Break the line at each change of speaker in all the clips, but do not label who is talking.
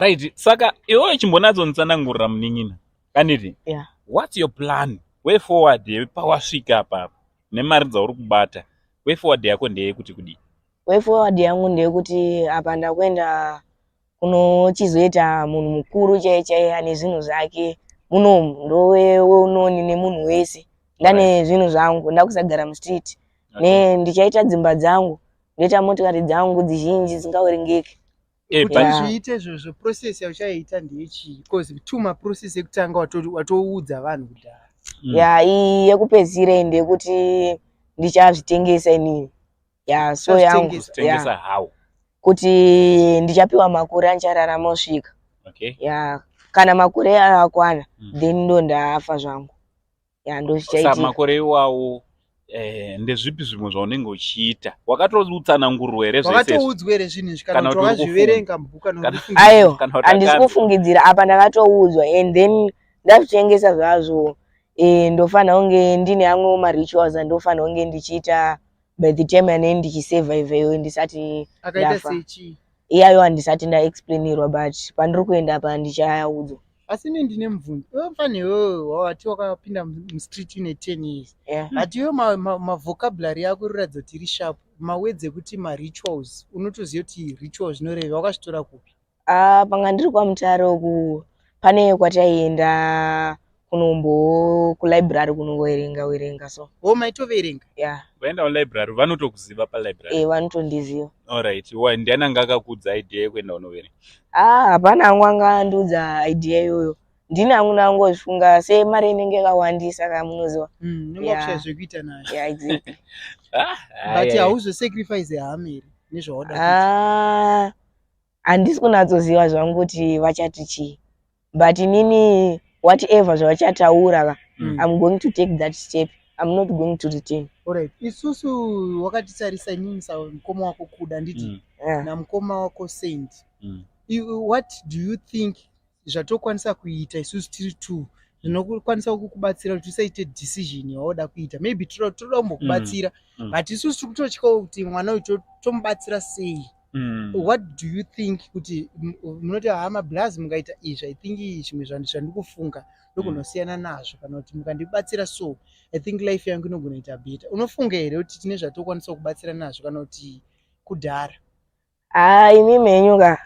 Right, saka iwewe chimbonyatsonditsanangurira, munin'ina, kaniti what's your plan, way forward yepawasvika apapo nemari dzauri kubata? Way forward yako ndeyekuti kudii?
Way forward yangu ndeyekuti apa ndakuenda kunochizoita munhu mukuru chaiye chaiye ane zvinhu zvake munomu, ndoweunoni nemunhu wese, ndane zvinhu zvangu, ndakusagara mustreet. Ne ndichaita dzimba dzangu, ndoita motikari dzangu dzizhinji dzisingaverengeki.
Kuti zviite izvozvo, process yauchaita ndeyechii? Because two maprocess ekutanga watoudza vanhu kudhara.
Ya, iyi yekupedzisira iyi ndeyekuti ndichazvitengesa inini, ya, so yangu.
Uchazvitengesa?
Kutengesa how?
Kuti ndichapiwa makore anchararama osvika. Ya, kana makore ayo akwana, then ndo ndafa zvangu, ya,
Sa
ndozvichaitika.
Makore iwawo, ndezvipi zvimwe zvaunenge uchiita? Wakatotsanangurwa here zvese izvi?
Wakatoudzwa here zvinhu izvi,
Kana
kana kuti
kuti uri
wakazviverenga mubhuku kana
Kana-
uri kufungidzira?
Aiwa,
Kana kuti
handisi
akanzwa?
kufungidzira apa, ndakatoudzwa. And then ndazvitengesa zvazvo, ndofanira kunge ndine amwewo marituals andofanira kunge ndichiita by the time anee ndichisurvive iyoyo ndisati
Akaita
ndafa.
sechii?
Iyayo handisati ndaexplainirwa, but pandiri kuenda apa ndichayaudzwa.
Asi ini ndine mubvunzo. Iwe mufana iwewe, wati wakapinda mustreet une 10 years, but iwe mavocabulary yako iri kuratidza kuti iri sharp. Mawords ekuti marituals, unotoziva kuti rituals zvinoreva, wakazvitora kupi?
Ah, panga ndiri kwaMutare uku, pane kwataienda kunombo kulibrary kunongoverenga werenga so.
O, maitoverenga?
Ya.
Vaenda kulibrary, vanotokuziva palibrary?
E, vanotondiziva.
Alright, ndiani anga akakuudza idea yekuenda kunoverenga?
Ah, hapana hangu angandiudza idea iyoyo, ndini hangu ndangozvifunga semari inenge yakawandisa ka, munoziva.
Unenge wakushaya zvekuita nayo.
Yeah, exactly.
Ah,
But
ai, ai.
hauzosacrifice hama here nezvauda kuita?
Ah, handisi kunatsoziva zvangu kuti vachati chii, but inini whatever zvavachataura ka, I'm going to take that step, I'm not going to return.
Alright, isusu wakatitarisa, inini samukoma wako Kuda, nditi namukoma wako Saint, what do you think zvatokwanisa kuita isusu tiri two zvinokwanisa kukubatsira kuti usaite decision yauda kuita? Maybe toda kumbokubatsira, but isusu tiri kutotyawo kuti mwana uyu tomubatsira sei. What do you think kuti munoti, "Hama blazi, mukaita izvi, I think zvimwe zvandikufunga ndogonosiyana nazvo," kana kuti, "Mukandibatsira so, I think life yangu inogona kuita better"? Unofunga here kuti tine zvatokwanisa kubatsira nazvo, kana kuti kudhara?
Ah, imi menyu ka.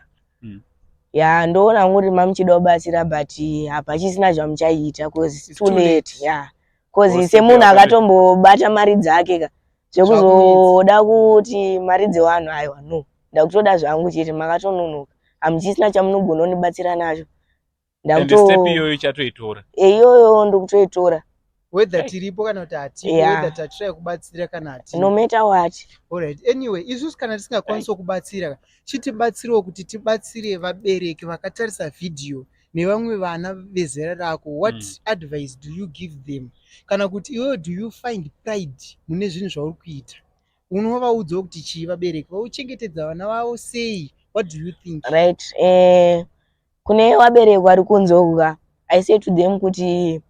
Ya, ndoona kuti mamuchida kubatsira, but hapachisina zvamuchaita 'cause it's
It's
too
too
late.
late.
Yeah, 'cause
Oh,
semunhu
saka
akatombobata mari dzake ka, zvekuzoda kuti mari dzevanhu, aiwa, no, ndakutoda zvangu chete. Makatononoka, hamuchisina chamunogona kundibatsira nacho.
And step iyoyo ichatoitora?
Iyoyo ndikutoitora.
Whether tiripo kana kuti hatipo, whether tatry kubatsira kana hatipo.
No matter what.
Alright, anyway, isusu kana tisingakwanisi kubatsira, chitibatsirewo kuti tibatsire vabereki vakatarisa vhidhiyo nevamwe vana vezera rako. What advice do you give them? Kana kuti iwewe, do you find pride mune zvinhu zvauri kuita? Unovaudzawo kuti chii vabereki vauchengetedza vana vavo sei? What do you think?
Right, kune vabereki vari kunze uku ka, I say to them kuti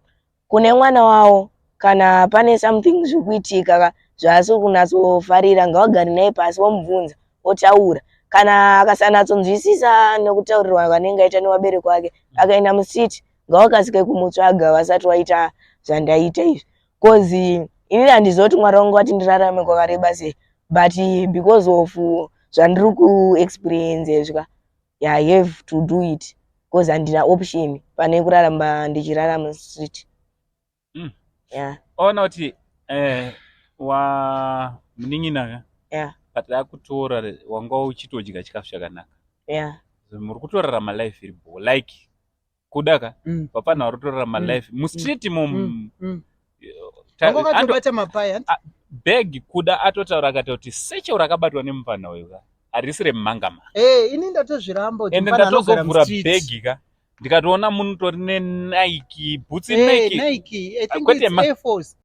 kune mwana wavo, kana pane something zviri kuitika ka zvaasiri kunatsofarira, ngavagare naye pasi, vomubvunza, otaura. Kana akasanatsonzwisisa nekutaurirwa kwanenge aita nevabereki vake, akaenda mustreet, ngavakasike kumutsvaga vasati waita zvandaita izvi, 'cause inini handiziva kuti Mwari wangu vati ndirarame kwakareba sei, but because of zvandiri kuexperience izvi ka, yeah, I have to do it because handina option pane kurarama ndichirarama street. Yeah.
Ona kuti wa munin'ina ka, patakutora wanga uchitodya chikafu chakanaka. Muri kutorarama life iri bo, like Kuda ka, vapana vari kutorarama life mustreet imomu.
Wanga wakatobata mapaya.
Bag, Kuda atotaura akati kuti satchel rakabatwa nemufana uyu ka harisi remumangama.
Eh, ini ndatozviramba kuti
Ende
mufana anogara
ndatozovhura
mustreet.
bhegi ka, ndikatoona munotori neNike bhutsi.
Eh,
Nike.
Nike. I think
Kwete
it's Air Force.